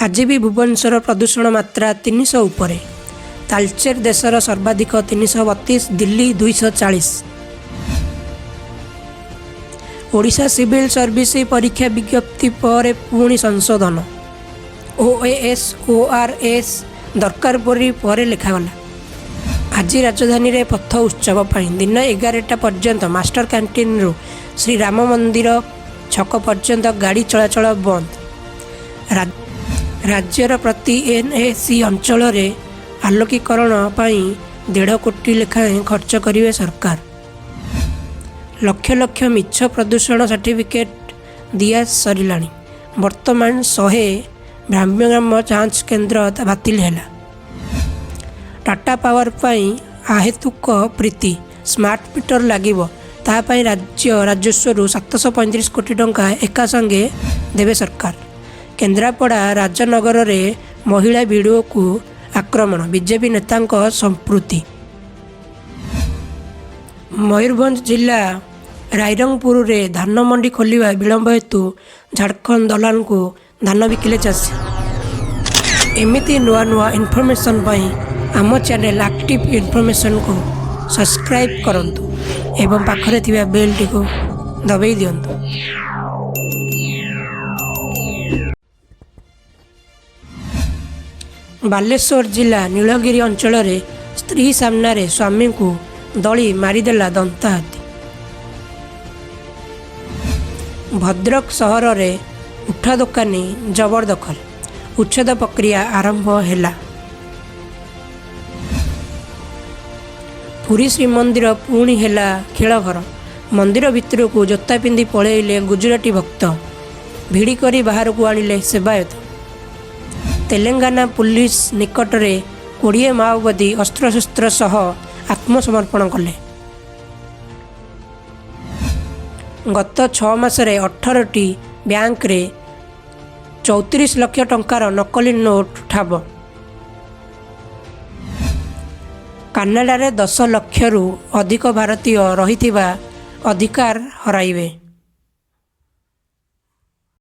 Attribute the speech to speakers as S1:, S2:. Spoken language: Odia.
S1: ଆଜି ବି ଭୁବନେଶ୍ୱର ପ୍ରଦୂଷଣ ମାତ୍ରା 300 ଉପରେ। ତାଳଚେର ଦେଶର ସର୍ବାଧିକ 332, ଦିଲ୍ଲୀ 240। ଓଡ଼ିଶା ସିଭିଲ୍ ସର୍ଭିସ ପରୀକ୍ଷା ବିଜ୍ଞପ୍ତି ପରେ ପୁଣି ସଂଶୋଧନ। ଓଏଏସ୍, ଓଆର୍ଏସ୍ ଦରକାର ପରି ପରେ ଲେଖାଗଲା। ଆଜି ରାଜଧାନୀରେ ପଥ ଉତ୍ସବ ପାଇଁ ଦିନ 11ଟା ପର୍ଯ୍ୟନ୍ତ ମାଷ୍ଟର କ୍ୟାଣ୍ଟିନ୍ରୁ ଶ୍ରୀରାମ ମନ୍ଦିର ଛକ ପର୍ଯ୍ୟନ୍ତ ଗାଡ଼ି ଚଳାଚଳ ବନ୍ଦ। ରାଜ୍ୟର ପ୍ରତି ଏନ୍ଏସି ଅଞ୍ଚଳରେ ଆଲୋକୀକରଣ ପାଇଁ 1.5 କୋଟି ଲେଖାଏଁ ଖର୍ଚ୍ଚ କରିବେ ସରକାର। ଲକ୍ଷ ଲକ୍ଷ ମିଛ ପ୍ରଦୂଷଣ ସାର୍ଟିଫିକେଟ୍ ଦିଆ ସରିଲାଣି। ବର୍ତ୍ତମାନ 100 ଭ୍ରାମ୍ୟମାଣ ଯାଞ୍ଚ କେନ୍ଦ୍ର ବାତିଲ ହେଲା। ଟାଟା ପାୱାର ପାଇଁ ଅହେତୁକ ପ୍ରୀତି। ସ୍ମାର୍ଟ ମିଟର ଲାଗିବ, ତା ପାଇଁ ରାଜ୍ୟ ରାଜସ୍ୱରୁ 735 କୋଟି ଟଙ୍କା ଏକାସଙ୍ଗେ ଦେବେ ସରକାର। କେନ୍ଦ୍ରାପଡ଼ା ରାଜନଗରରେ ମହିଳା ବିଡିଓଙ୍କୁ ଆକ୍ରମଣ, ବିଜେପି ନେତାଙ୍କ ସମ୍ପୃକ୍ତି। ମୟୂରଭଞ୍ଜ ଜିଲ୍ଲା ରାଇରଙ୍ଗପୁରରେ ଧାନ ମଣ୍ଡି ଖୋଲିବା ବିଳମ୍ବ ହେତୁ ଝାଡ଼ଖଣ୍ଡ ଦଲାଲଙ୍କୁ ଧାନ ବିକିଲେ ଚାଷୀ। ଏମିତି ନୂଆ ନୂଆ ଇନଫର୍ମେସନ୍ ପାଇଁ ଆମ ଚ୍ୟାନେଲ୍ ଆକ୍ଟିଭ୍ ଇନଫର୍ମେସନ୍କୁ ସବସ୍କ୍ରାଇବ୍ କରନ୍ତୁ ଏବଂ ପାଖରେ ଥିବା ବେଲ୍ଟିକୁ ଦବାଇ ଦିଅନ୍ତୁ। ବାଲେଶ୍ୱର ଜିଲ୍ଲା ନୀଳଗିରି ଅଞ୍ଚଳରେ ସ୍ତ୍ରୀ ସାମ୍ନାରେ ସ୍ୱାମୀଙ୍କୁ ଦଳି ମାରିଦେଲା ଦନ୍ତାହାତୀ। ଭଦ୍ରକ ସହରରେ ଉଠା ଦୋକାନୀ ଜବରଦଖଲ, ଉଚ୍ଛେଦ ପ୍ରକ୍ରିୟା ଆରମ୍ଭ ହେଲା। ପୁରୀ ଶ୍ରୀମନ୍ଦିର ପୁଣି ହେଲା ଖେଳଘର। ମନ୍ଦିର ଭିତରକୁ ଜୋତା ପିନ୍ଧି ପଳେଇଲେ ଗୁଜୁରାଟୀ ଭକ୍ତ, ଭିଡ଼ି କରି ବାହାରକୁ ଆଣିଲେ ସେବାୟତ। ତେଲେଙ୍ଗାନା ପୁଲିସ ନିକଟରେ 20 ମାଓବାଦୀ ଅସ୍ତ୍ରଶସ୍ତ୍ର ସହ ଆତ୍ମସମର୍ପଣ କଲେ। ଗତ 6 ମାସରେ 18ଟି ବ୍ୟାଙ୍କରେ 34 ଲକ୍ଷ ଟଙ୍କାର ନକଲି ନୋଟ୍ ଠାବ। କାନାଡ଼ାରେ 10 ଲକ୍ଷରୁ ଅଧିକ ଭାରତୀୟ ରହିଥିବା ଅଧିକାର ହରାଇବେ।